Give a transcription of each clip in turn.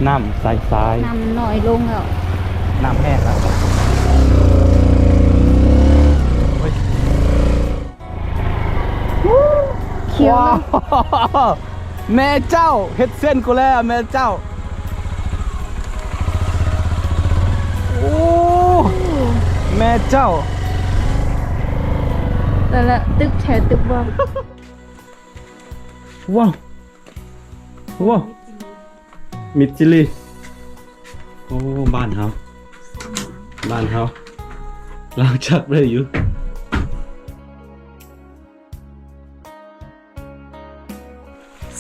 ນ້ຳໃສຊາຍ ນ້ຳມັນນ້ອຍລົງແລ້ວ ນ້ຳແຫ້ງແລ້ວ ໂອ້ຍ ຂຽວເນາະ ວ້າວ ແມ່ເຈົ້າ ເຮັດເສັ້ນກູແລ້ວແມ່ເຈົ້າ ໂອ້ ແມ່ເຈົ້າ ແຕ່ລະຕຶກແທ້ຕຶກບໍ່ ວ້າວ ວ້າວ ມິດຈິລີ ໂອ້ ບ້ານເຮົາ ບ້ານເຮົາ ລາວຈັກໄດ້ຢູ່.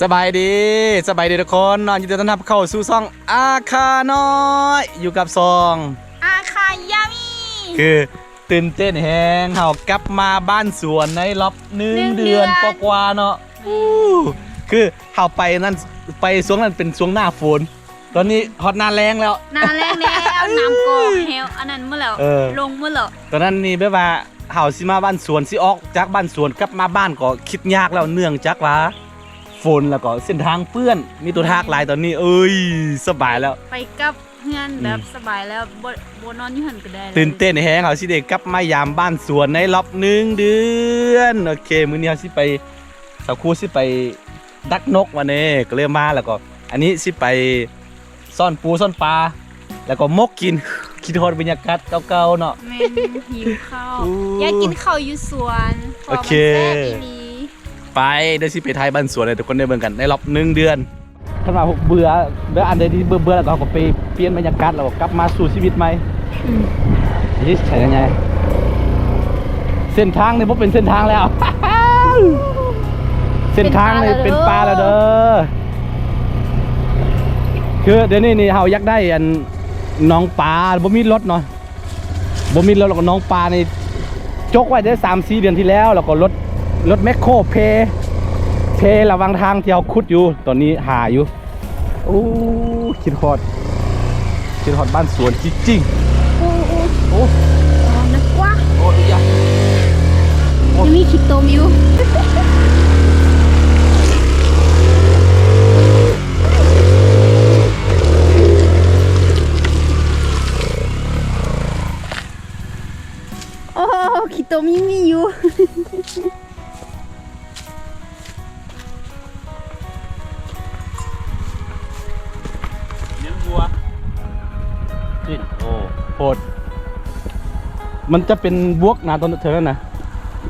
ສະບາຍດີ ສະບາຍດີທຸກຄົນເນາະ ຍິນດີຕ້ອນຮັບເຂົ້າສູ່ຊ່ອງອາຄານ້ອຍ ຢູ່ກັບຊ່ອງອາຄາຢາມີ ຄື ຕື່ນເຕັ້ນແຮງ ເຮົາກັບມາບ້ານສວນໃນລອບໜຶ່ງເດືອນກວ່າໆເນາະ ຄືເຮົາໄປນັ້ນ ໄປຊ່ວງນັ້ນເປັນຊ່ວງໜ້າຝົນ ຕອນນີ້ຮອດໜ້າແລ້ງແລ້ວ ໜ້າແລ້ງແລ້ວ ນ້ຳກໍແຫ້ວ ອັນນັ້ນໝົດແລ້ວ ເອີ ລົງໝົດແລ້ວ ຕອນນັ້ນນີ້ແບບວ່າເຮົາຊິມາບ້ານສວນ ຊິອອກຈາກບ້ານສວນກັບມາບ້ານກໍຄິດຍາກແລ້ວ ເນື່ອງຈາກວ່າຝົນ ແລ້ວກໍເສັ້ນທາງເປື້ອນ ມີຕົວທາກຫຼາຍ ຕອນນີ້ ເອີຍ ສະບາຍແລ້ວ ໄປກັບ ເຮືອນແບບ ອືມ ສະບາຍແລ້ວ ບໍ່ ບໍ່ນອນຢູ່ຫັ້ນກໍໄດ້ແລ້ວ ຕື່ນເຕັ້ນແຮງ ເຮົາຊິໄດ້ກັບມາຢາມບ້ານສວນໃນລອບໜຶ່ງເດືອນ. ໂອເຄ ມື້ນີ້ເຮົາຊິໄປ ສາວຄູຊິໄປດັກນົກ ວານີ້ກໍເລີຍມາ ແລ້ວກໍອັນນີ້ຊິໄປຊ້ອນປູຊ້ອນປາ ແລ້ວກໍໝົກກິນ ຄິດຮອດບັນຍາກາດເກົ່າໆເນາະ ແມ່ນ ຫິວເຂົ້າ ຢາກກິນເຂົ້າຢູ່ສວນ ເພາະວ່າມັນແຊບອີ່ຫຼີ. ໄປ ດຽວຊິໄປຖ່າຍບ້ານສວນໃຫ້ທຸກຄົນໄດ້ເບິ່ງກັນໃນລອບໜຶ່ງເດືອນ. ຄັນວ່າເບື່ອ ແບບອັນໃດທີ່ເບື່ອໆ ແລ້ວກໍເຮົາກໍໄປປ່ຽນບັນຍາກາດ ແລ້ວກໍກັບມາສູ່ຊີວິດໃໝ່. ອືມ ເຮັດໃສ່ຍັງໄງ? ເສັ້ນທາງນີ້ບໍ່ເປັນເສັ້ນທາງແລ້ວ ເສັ້ນທາງນີ້ເປັນປ່າແລ້ວເດີ. ຄືດຽວນີ້ນີ້ເຮົາຢາກໄດ້ອັນໜອງປາ ບໍ່ມີລົດເນາະ. ບໍ່ມີລົດ ແລ້ວກໍໜອງປານີ້ຈົກໄວ້ໄດ້ສາມສີ່ເດືອນທີ່ແລ້ວ ແລ້ວກໍລົດ ລົດແມັກໂຄເພ ເພລະຫວ່າງທາງທີ່ເຮົາຂຸດຢູ່ ຕອນນີ້ຫາຢູ່. ໂອ້ ຄິດຮອດ ຄິດຮອດບ້ານສວນຈິງໆ. ໂອ້ ໂອ້ ໂອ້ ລະວັງນະກວາ ໂອ້ ອີຫຍັງ ໂອ້ ຍັງມີຂີ້ຕົມຢູ່. ໂອ້ ຂີ້ຕົມຍັງມີຢູ່. ລ້ຽງວັວ ໂອ້ ໂພດ ມັນຈະເປັນບວກນະ ຕອນເທິງນັ້ນນະ.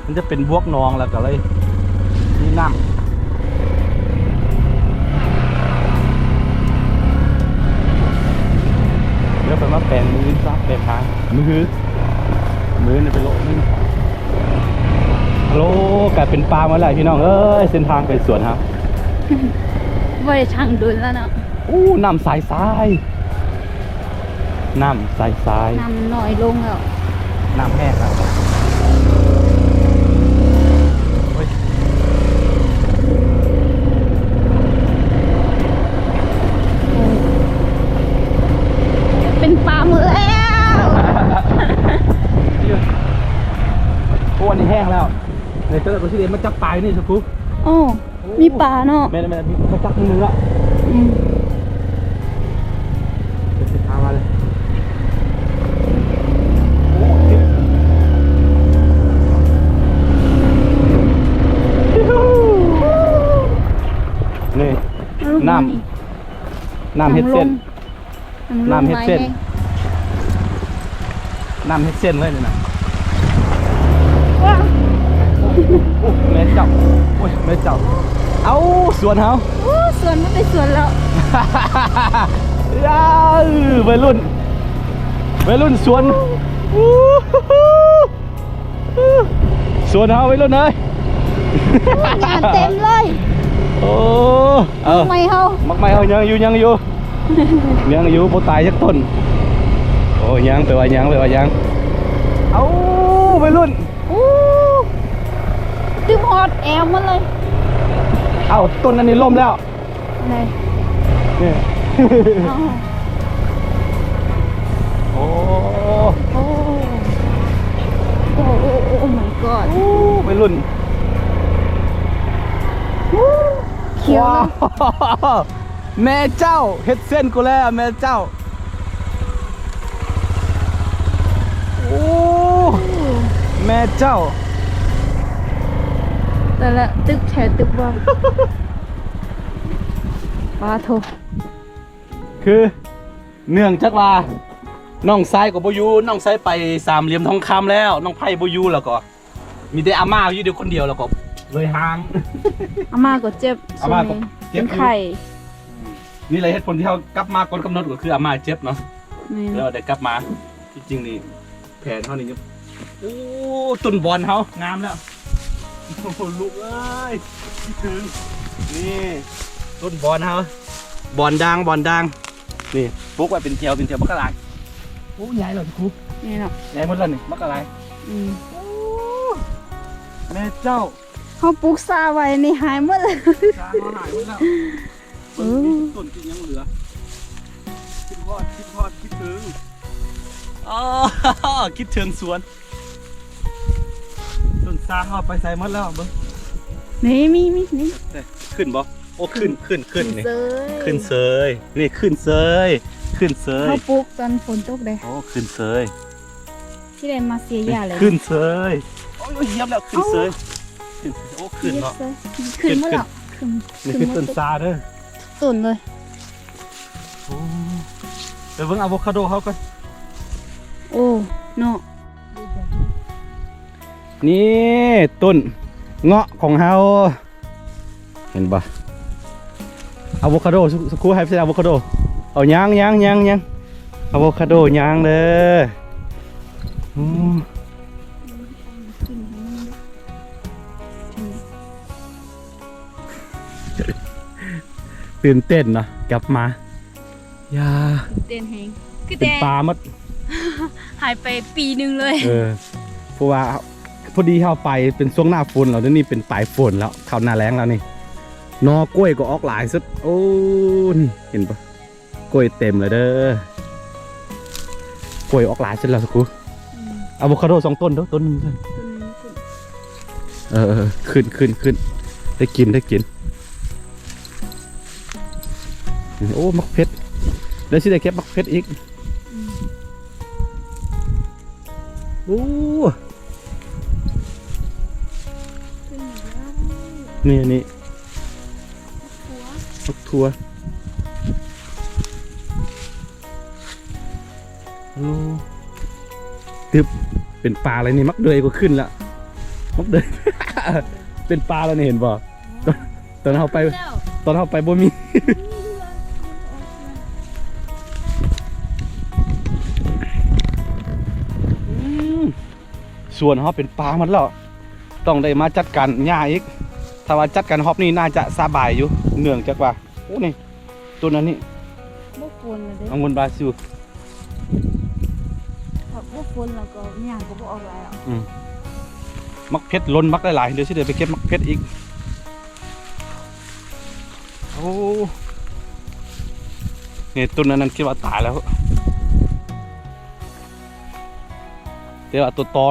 ມັນຈະເປັນບວກໜອງ ແລ້ວກໍເລີຍມີນ້ຳ. ດຽວໄປມາແປງມື້ອື່ນຊະ ແປງທາງ ມື້ຮື ມື້ນີ້ໄປເລາະມື້. ໂອ້ ກາຍເປັນປ່າໝົດແລ້ວພີ່ນ້ອງເອີຍ ເສັ້ນທາງໄປສວນເຮົາ. ບໍ່ໄດ້ທາງດົນແລ້ວເນາະ. ໂອ້ ນ້ຳໃສຊາຍ. ນ້ຳໃສຊາຍ ນ້ຳມັນນ້ອຍລົງແລ້ວ ນ້ຳແຫ້ງແລ້ວ. ໂອ້ຍ ເປັນປ່າໝົດແລ້ວ. ໂອ້ ອັນນີ້ແຫ້ງແລ້ວ. ເອີ ເຈົ້າກໍຊິໄດ້ມາຈັບປາຢູ່ນີ້ຊະຄູ. ໂອ້ ໂອ້ ມີປາເນາະ. ແມ່ນໆ ມີປາຈັກໜຶ່ງລະ. ອືມ ເດີນທາງມາເລີຍ. ນີ້ ນ້ຳ ນ້ຳເຮັດເສັ້ນ. ນ້ຳເຮັດເສັ້ນ ນ້ຳເຮັດເສັ້ນເລີຍນີ້ນະ. ວ້າວ ໂອ້ ແມ່ເຈົ້າ ໂອ້ຍ ແມ່ເຈົ້າ. ເອົ້າ ສວນເຮົາ ໂອ້ ສວນ ມັນໄປສວນແລ້ວ. ເອີ ໄວລຸ້ນ ໄວລຸ້ນສວນ. ສວນເຮົາໄວລຸ້ນເອີຍ ໂອ້ຍ ງານເຕັມເລີຍ. ໂອ້ ເອີ ໝາກໄມ້ເຮົາ ໝາກໄມ້ເຮົາຍັງຢູ່ ຍັງຢູ່ ຍັງຢູ່ ບໍ່ຕາຍຈັກຕົ້ນ. ໂອ້ ຍັງ ແປວ່າຍັງ ແປວ່າຍັງ. ເອົ້າ ໄວລຸ້ນ ໂອ້ ຕື່ມຮອດແອວໝົດເລີຍ. ເອົ້າ ຕົ້ນອັນນີ້ລົ້ມແລ້ວ. ໄດ້ ນີ້ ເອົ້າ ໂອ້ ໂອ້ ໂອ້ ໂອ້ ໂອ້ my god ໂອ້ ໄວລຸ້ນ ໂອ້ ຂຽວ ວ້າວ ແມ່ເຈົ້າ ເຮັດເສັ້ນກູແລ້ວແມ່ເຈົ້າ. ໂອ້ ແມ່ເຈົ້າ ແຕ່ລະຕຶກແທ້ຕຶກວ່າ ປາໂທ ຄື ເນື່ອງຈາກວ່ານ້ອງຊາຍກໍບໍ່ຢູ່ ນ້ອງຊາຍໄປສາມຫຼ່ຽມທອງຄຳແລ້ວ ນ້ອງໄພບໍ່ຢູ່ ແລ້ວກໍມີແຕ່ອາມ່າຢູ່ດຽວຄົນດຽວ ແລ້ວກໍເລີຍຫ່າງ. ອາມ່າກໍເຈັບ ອາມ່າກໍເຈັບຢູ່ ເປັນໄຂ້. ນີ້ແຫຼະເຫດຜົນທີ່ເຮົາກັບມາກ່ອນກຳນົດ ກໍຄືອາມ່າເຈັບເນາະ. ແມ່ນ ແລ້ວໄດ້ກັບມາ ທີ່ຈິງນີ້ ແຜນເຮົານີ້ ໂອ້ ຕົ້ນບອນເຮົາງາມແລ້ວ. ໂອ້ ລູກເອີຍ ຄິດເຖິງ ນີ້ ຕົ້ນບອນເຮົາ ບອນດ່າງ ບອນດ່າງ ນີ້ ປຸກໄວ້ເປັນແຖວ ເປັນແຖວບັກກະຫຼາຍ. ໂອ້ ໃຫຍ່ແລ້ວຄູ ນີ້ເນາະ ໃຫຍ່ໝົດແລ້ວນີ້ ບັກກະຫຼາຍ. ອືມ ໂອ້ ແມ່ເຈົ້າ ເຮົາປຸກຊ້າໄວ້ນີ້ຫາຍໝົດແລ້ວ ຊ້າເຮົາຫາຍໝົດແລ້ວ. ເອີ ມີແຕ່ຕົ້ນທີ່ຍັງເຫຼືອ ຄິດຮອດ ຄິດຮອດ ຄິດເຖິງ ອໍ ຄິດເຖິງສວນ. ຕົ້ນຊາເຮົາໄປໃສໝົດແລ້ວ ເບິ່ງ ນີ້ ມີ ມີ ນີ້ ເດ້ ຂຶ້ນບໍ່? ໂອ້ ຂຶ້ນ ຂຶ້ນ ຂຶ້ນ ຂຶ້ນນີ້ ເຊີຍ ຂຶ້ນເຊີຍ ນີ້ ຂຶ້ນເຊີຍ ຂຶ້ນເຊີຍ. ເຮົາປຸກຕອນຝົນຕົກເດ້ ໂອ້ ຂຶ້ນເຊີຍ. ທີ່ໄດ້ມາເສຍຢາເລີຍ ຂຶ້ນເຊີຍ. ໂອ້ຍ ຢຽບແລ້ວ ຂຶ້ນເຊີຍ ເອົ້າ ຂຶ້ນເນາະ ຢຽບເຊີຍ ຂຶ້ນໝົດແລ້ວ ຂຶ້ນ ຂຶ້ນ ນີ້ຄືຕົ້ນຊາເດີ ຕົ້ນເລີຍ. ໂອ້ ໄປເບິ່ງອາໂວຄາໂດເຮົາກ່ອນ. ໂອ້ ເນາະ ນີ້ຕົ້ນເງາະຂອງເຮົາ. ເຫັນບໍ່ ອາໂວຄາໂດ ສະ ສະຄູໃຫ້ເປັນອາໂວຄາໂດ. ເອົາ ຍັງ ຍັງ ຍັງ ຍັງ ອາໂວຄາໂດຍັງເດີ. ອືມ ຕື່ນເຕັ້ນເນາະ ກັບມາ. ຢ່າ ຕື່ນເຕັ້ນແຮງ ຄືແຕ່ເປັນປ່າໝົດ ຫາຍໄປປີໜຶ່ງເລີຍ. ເອີ ເພາະວ່າພໍດີເຮົາໄປເປັນຊ່ວງໜ້າຝົນແລ້ວ ດຽວນີ້ເປັນປາຍຝົນແລ້ວ ເຂົ້າໜ້າແລ້ງແລ້ວນີ້. ໜໍ່ກ້ວຍກໍອອກຫຼາຍສຸດ. ໂອ້ ນີ້ເຫັນບໍ່ ກ້ວຍເຕັມເລີຍເດີ ກ້ວຍອອກຫຼາຍສຸດແລ້ວສະຄູ. ອືມ ອາໂວຄາໂດສອງຕົ້ນເດີ ຕົ້ນໜຶ່ງ ຕົ້ນໜຶ່ງຂຶ້ນ ເອີ ຂຶ້ນ ຂຶ້ນ ຂຶ້ນ ໄດ້ກິນ ໄດ້ກິນ. ໂອ້ ໝາກເຜັດ ດຽວຊິໄດ້ເກັບໝາກເຜັດອີກ. ອືມ ໂອ້ ຂຶ້ນມາແລ້ວ ນີ້ ນີ້ ໝາກຖົ່ວ ໝາກຖົ່ວ. ໂອ້ ຕຶບ ເປັນປ່າແລ້ວນີ້ ໝາກເດືອຍກໍຂຶ້ນລະ ໝາກເດືອຍ ເປັນປ່າແລ້ວນີ້ ເຫັນບໍ່? ຕອນເຮົາໄປ ຕອນເຮົາໄປບໍ່ມີ. ອືມ ສວນເຮົາເປັນປ່າໝົດແລ້ວ ຕ້ອງໄດ້ມາຈັດການຫຍ້າອີກ. ຖ້າວ່າຈັດການຮອບນີ້ໜ້າຈະສະບາຍຢູ່ ເນື່ອງຈາກວ່າ ໂອ້ ນີ້ ຕົ້ນອັນນີ້ ບໍ່ຝົນລະເດ້ ອະງຸ່ນບຣາຊິລ. ຖ້າບໍ່ຝົນແລ້ວກໍຫຍ້າກໍບໍ່ອອກຫຼາຍ. ອືມ ໝາກເຜັດຫຼົ່ນບັກຫຼາຍໆ ດຽວຊິໄດ້ໄປເກັບໝາກເຜັດອີກ. ໂອ້ ນີ້ ຕົ້ນອັນນັ້ນຄິດວ່າຕາຍແລ້ວ ແຕ່ວ່າໂຕຕໍ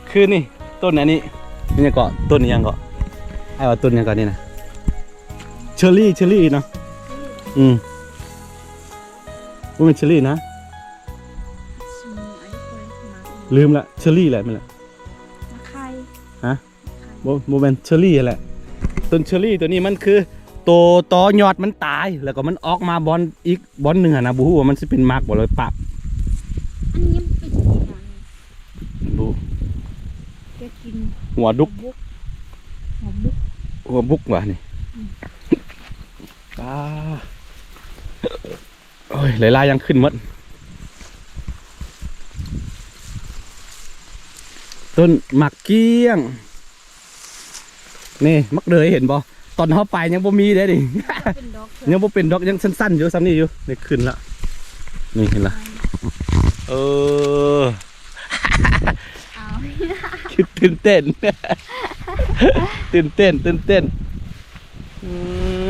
ຄືນີ້ ຕົ້ນອັນນີ້ ມັນຫຍັງເກາະ ຕົ້ນຫຍັງເກາະ ອ້າຍວ່າຕົ້ນຫຍັງເກາະນີ້ນະ ເຊີຣີ ເຊີຣີເນາະ. ອືມ ບໍ່ແມ່ນເຊີຣີນະ ລືມລະ ເຊີຣີແຫຼະ ແມ່ນລະ ໝາກໄຂ່ ຮະ ບໍ່ ບໍ່ແມ່ນ ເຊີຣີຫັ້ນແຫຼະ. ຕົ້ນເຊີຣີໂຕນີ້ມັນຄືໂຕຕໍຍອດມັນຕາຍ ແລ້ວກໍມັນອອກມາບ່ອນອີກບ່ອນໜຶ່ງຫັ້ນນະ ບໍ່ຮູ້ວ່າມັນຊິເປັນໝາກບໍ່ ແລ້ວປະ ອັນນີ້ມັນເປັນຫຍັງ ບໍ່ ແກະກິນ ຫົວດຸກ ຫົວບຸກ ຫົວບຸກ ຫົວບຸກວ່ານີ້. ອືມ ອ່າ ໂອ້ຍ ຫຼາຍໆຢ່າງຂຶ້ນໝົດ ຕົ້ນໝາກກ້ຽງ ນີ້ ໝາກເດືອຍ ເຫັນບໍ່? ຕອນເຮົາໄປຍັງບໍ່ມີເດ້ນີ້ ເປັນດອກ ຍັງບໍ່ເປັນດອກ ຍັງສັ້ນໆຢູ່ ສ່ຳນີ້ຢູ່ ນີ້ຂຶ້ນລະ ນີ້ເຫັນລະ ເອີ ອ້າວ ຕື່ນເຕັ້ນ ຕື່ນເຕັ້ນ ຕື່ນເຕັ້ນ ອື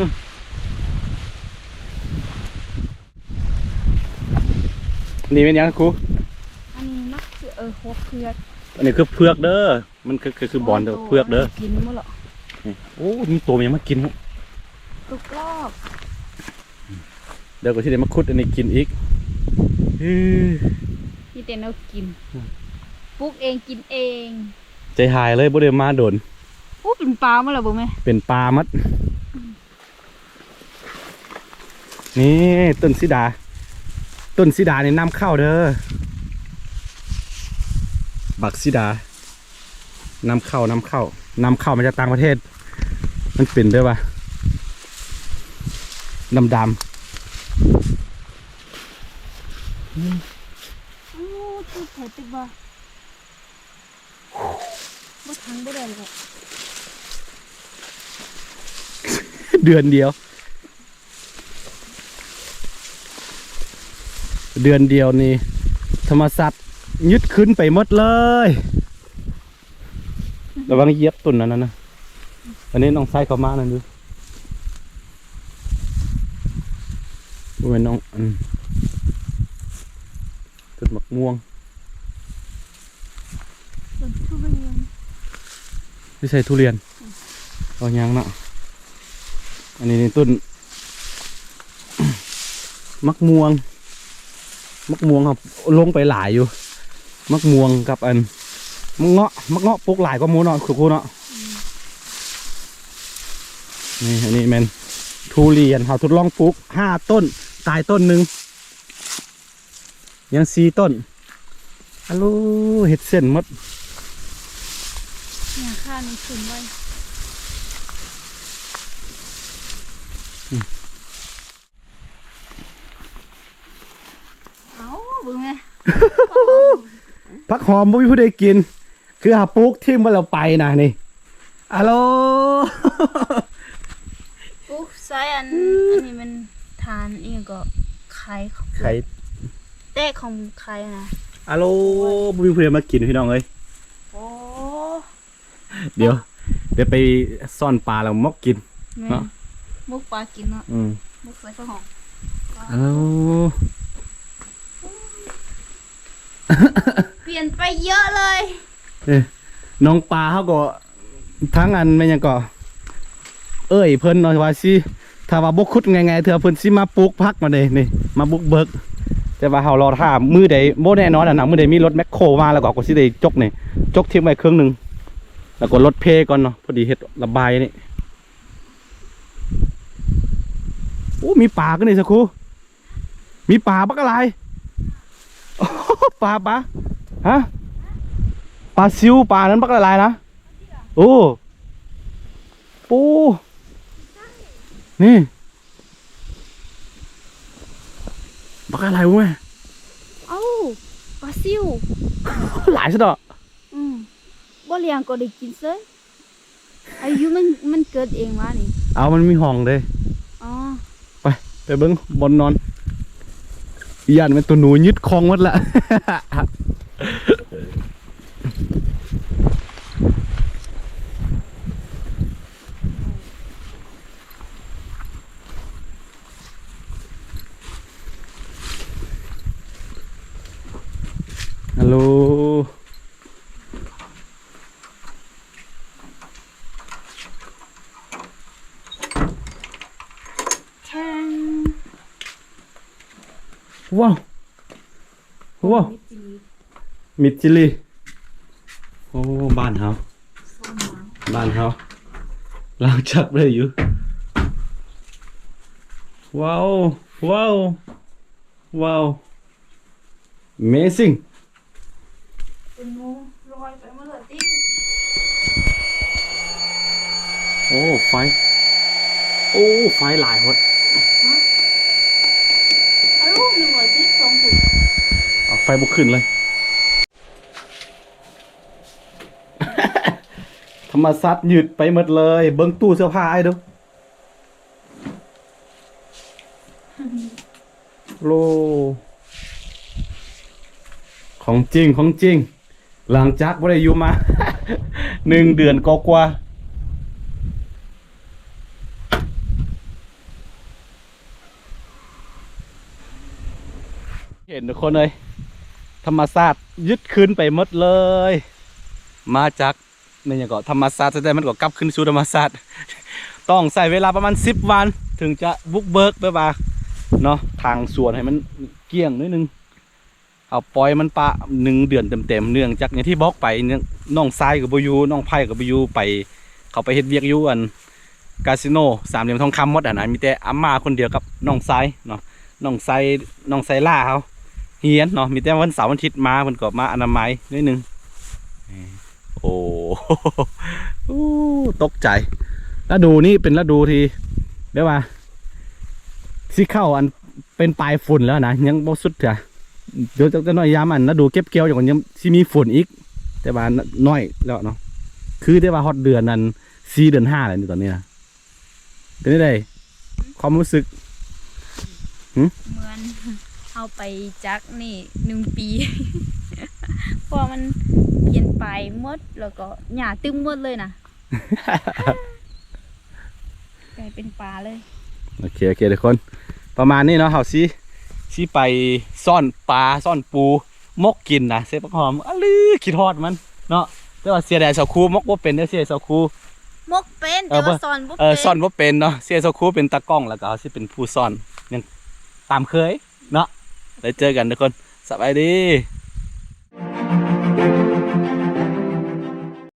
ມ. ນີ້ແມ່ນຫຍັງຄູ? ອັນນີ້ມັກ ເອີ ຫົວເຜືອກ ອັນນີ້ຄືເຜືອກເດີ ມັນຄື ຄື ຄືບອນເດີ ເຜືອກເດີ ກິນໝົດລະ ນີ້ ໂອ້ ມີໂຕຫຍັງມາກິນ ຕຸກລອກ ດຽວກໍຊິໄດ້ມາຂຸດອັນນີ້ກິນອີກ. ອື ມີແຕ່ແນວກິນ ອືມ ປູກເອງກິນເອງ. ໃຈຫາຍເລີຍ ບໍ່ໄດ້ມາດົນ. ໂອ້ ເປັນປາໝົດແລ້ວບໍ່ແມ່? ເປັນປາໝົດ. ອືມ ນີ້ຕົ້ນສີດາ ຕົ້ນສີດານີ້ນຳເຂົ້າເດີ ບັກສີດາ ນຳເຂົ້າ ນຳເຂົ້າ ນຳເຂົ້າມາຈາກຕ່າງປະເທດ. ມັນເປັນແບບວ່າດຳໆ. ອືມ ໂອ້ ຄືເຜັດຕິບໍ່? ບໍ່ທັງບໍ່ໄດ້ແລ້ວ ເດືອນດຽວ ເດືອນດຽວນີ້ທຳມະຊາດຍຶດຄືນໄປໝົດເລີຍ. ລະວັງຢຽບຕົ້ນນັ້ນນະ ອັນນີ້ນ້ອງຊາຍເຂົາມານັ້ນຢູ່ ບໍ່ແມ່ນນ້ອງ ອັນ ຕົ້ນໝາກມ່ວງ ຕົ້ນທຸລຽນ ນີ້ໃສ່ທຸລຽນ ອືມ ເອົາຫຍັງເນາະ. ອັນນີ້ນີ້ຕົ້ນໝາກມ່ວງ ໝາກມ່ວງເຮົາລົງໄປຫຼາຍຢູ່ ໝາກມ່ວງກັບອັນໝາກເງາະ ໝາກເງາະປູກຫຼາຍກວ່າໝູ່ເນາະ ຄືຄູເນາະ. ອືມ ນີ້ ອັນນີ້ແມ່ນທຸລຽນ ເຮົາທົດລອງປູກຫ້າຕົ້ນ ຕາຍຕົ້ນໜຶ່ງ ຍັງສີ່ຕົ້ນ. ອາໂລ ເຮັດເສັ້ນໝົດ ຫຍ້າຄານີ້ຂຶ້ນໄວ. ອືມ ເອົາ ເບິ່ງແມະ ຜັກຫອມບໍ່ມີຜູ້ໃດກິນ ຄືຫາປູກຖິ້ມໄວ້ແລ້ວໄປນະນີ້. ອາໂລ ປູກໃສ່ອັນ ອັນນີ້ແມ່ນຖານອີ່ຫຍັງກໍ ໄຂ່ ໄຂ່ ແຕກຂອງໄຂ່ນະ. ອາໂລ ບໍ່ມີຜູ້ໃດມາກິນພີ່ນ້ອງເອີຍ. ໂອ້ ດຽວ ດຽວໄປຊ້ອນປາແລ້ວໝົກກິນ ແມ່ນ ເນາະ ໝົກປາກິນເນາະ. ອືມ ໝົກໃສ່ຜັກຫອມ. ເອົາ ປ່ຽນໄປເຍອະເລີຍ. ເອີ ນ້ອງປາເຮົາກໍ ທັງອັນແມ່ນຫຍັງກໍ ເອີຍເພິ່ນເນາະ ວ່າຊິ ຖ້າວ່າບໍ່ຂຸດງ່າຍໆເທື່ອ ເພິ່ນຊິມາປູກຜັກມາເດ້ນີ້ ມາບຸກເບີກ. ແຕ່ວ່າເຮົາລໍຖ້າມື້ໃດ ບໍ່ແນ່ນອນນະ ມື້ໃດມີລົດແມັກໂຄມາແລ້ວກໍ ກໍຊິໄດ້ຈົກນີ້ ຈົກຖິ້ມໄວ້ເຄິ່ງໜຶ່ງ ແລ້ວກໍລົດເພກ່ອນເນາະ ພໍດີເຮັດລະບາຍນີ້. ໂອ້ ມີປາກໍນີ້ຊະຄູ ມີປາບັກຫຼາຍ. ປາ ປາ ຮະ ປາຊິວ ປານັ້ນບັກຫຼາຍໆນະ. ໂອ້ ໂອ້ ນີ້ ບັກຫຼາຍເບິ່ງແມະ. ເອົ້າ ປາຊິວ ຫຼາຍຊະດອກ. ອືມ ບໍ່ລ້ຽງກໍໄດ້ກິນເສີຍ. ອາຍຸມັນ ມັນເກີດເອງວະນີ້. ເອົາ ມັນມີຫ້ອງເດ້. ອໍ ໄປ ໄປເບິ່ງບ່ອນນອນ. ຢ້ານແມ່ນໂຕໜູຍຶດຄອງໝົດລະ. ຮັລໂຫຼ. ວ້າວ ວ້າວ ມິດຈີລີ ມິດຈີລີ. ໂອ້ ບ້ານເຮົາ ບ້ານເຮົາ ລ້າງຈັກໄດ້ຢູ່. ວ້າວ ວ້າວ ວ້າວ Amazing. ເປັນໝູລອຍໄປໝົດເລີຍຕິ. ໂອ້ ໄຟ ໂອ້ ໄຟຫຼາຍໂພດ. ຮະ ອາໂລ ໜຶ່ງຮ້ອຍສິບສອງພຸ້ນ ເອົາໄຟບໍ່ຂຶ້ນເລີຍ. ທຳມະຊາດຍຶດໄປໝົດເລີຍ. ເບິ່ງຕູ້ເສື້ອຜ້າອ້າຍດູ. ໂລ ຂອງຈິງ ຂອງຈິງ. ຫຼັງຈາກບໍ່ໄດ້ຢູ່ມາໜຶ່ງເດືອນກວ່າໆ ເຫັນທຸກຄົນເອີຍ ທຳມະຊາດຍຶດຄືນໄປໝົດເລີຍ. ມາຈາກ ແມ່ນຫຍັງເກາະ ທຳມະຊາດ ແຕ່ມັນກໍກັບຄືນສູ່ທຳມະຊາດ ຕ້ອງໃຊ້ເວລາປະມານສິບວັນ ເຖິງຈະບຸກເບີກ ແບບວ່າ ເນາະ ທາງສວນໃຫ້ມັນກ້ຽງໜ້ອຍໜຶ່ງ. ເຮົາປ່ອຍມັນປະໜຶ່ງເດືອນເຕັມໆ ເນື່ອງຈາກຢ່າງທີ່ບອກໄປ ນ້ອງຊາຍກໍບໍ່ຢູ່ ນ້ອງໄພກໍບໍ່ຢູ່ ໄປ ເຂົາໄປເຮັດວຽກຢູ່ອັນກາສິໂນສາມຫຼ່ຽມທອງຄຳໝົດຫັ້ນນະ. ມີແຕ່ອາມ່າຄົນດຽວກັບນ້ອງຊາຍເນາະ ນ້ອງຊາຍ ນ້ອງຊາຍຫຼ້າເຮົາຮຽນເນາະ. ມີແຕ່ວັນເສົາວັນອາທິດມາ ເພິ່ນກໍມາອະນາໄມໜ້ອຍໜຶ່ງ. ໂອ້ ໂອ້ ຕົກໃຈ. ລະດູນີ້ເປັນລະດູທີ່ແບບວ່າຊິເຂົ້າອັນເປັນປາຍຝົນແລ້ວນະ ຍັງບໍ່ສຸດເທື່ອ. ດຽວຈັກໜ້ອຍຍາມອັນລະດູເກັບກ່ຽວ ຍັງ ຍັງຊິມີຝົນອີກ ແຕ່ວ່າໜ້ອຍແລ້ວເນາະ. ຄືແຕ່ວ່າຮອດເດືອນນັ້ນ ສີ່ ເດືອນຫ້າແລ້ວນີ້ ຕອນນີ້ນະ. ເປັນຈັ່ງໃດຄວາມຮູ້ສຶກ? ຫື? ເໝືອນເຮົາໄປຈັກນີ້ໜຶ່ງປີ ເພາະວ່າມັນປ່ຽນໄປໝົດ ແລ້ວກໍຫຍ້າຕຶ້ມໝົດເລີຍນະ ກາຍເປັນປ່າເລີຍ. ໂອເຄ ໂອເຄ ທຸກຄົນ ປະມານນີ້ເນາະ ເຮົາຊິ ຊິໄປຊ້ອນປາຊ້ອນປູ ໝົກກິນນະ ເຊບັກຫອມ ອະລື ຄິດຮອດມັນເນາະ. ແຕ່ວ່າເສຍດາຍສາວຄູ ໝົກບໍ່ເປັນເດ້ ເສຍດາຍສາວຄູ ໝົກເປັນ ແຕ່ວ່າຊ້ອນບໍ່ເປັນ ເອີ ເອີ ຊ້ອນບໍ່ເປັນເນາະ. ເສຍດາຍສາວຄູເປັນຕາກ້ອງ ແລ້ວກໍເຮົາຊິເປັນຜູ້ຊ້ອນ ຍັງຕາມເຄີຍເນາະ. ໄວ້ເຈີກັນທຸກຄົນ ສະບາຍດີ.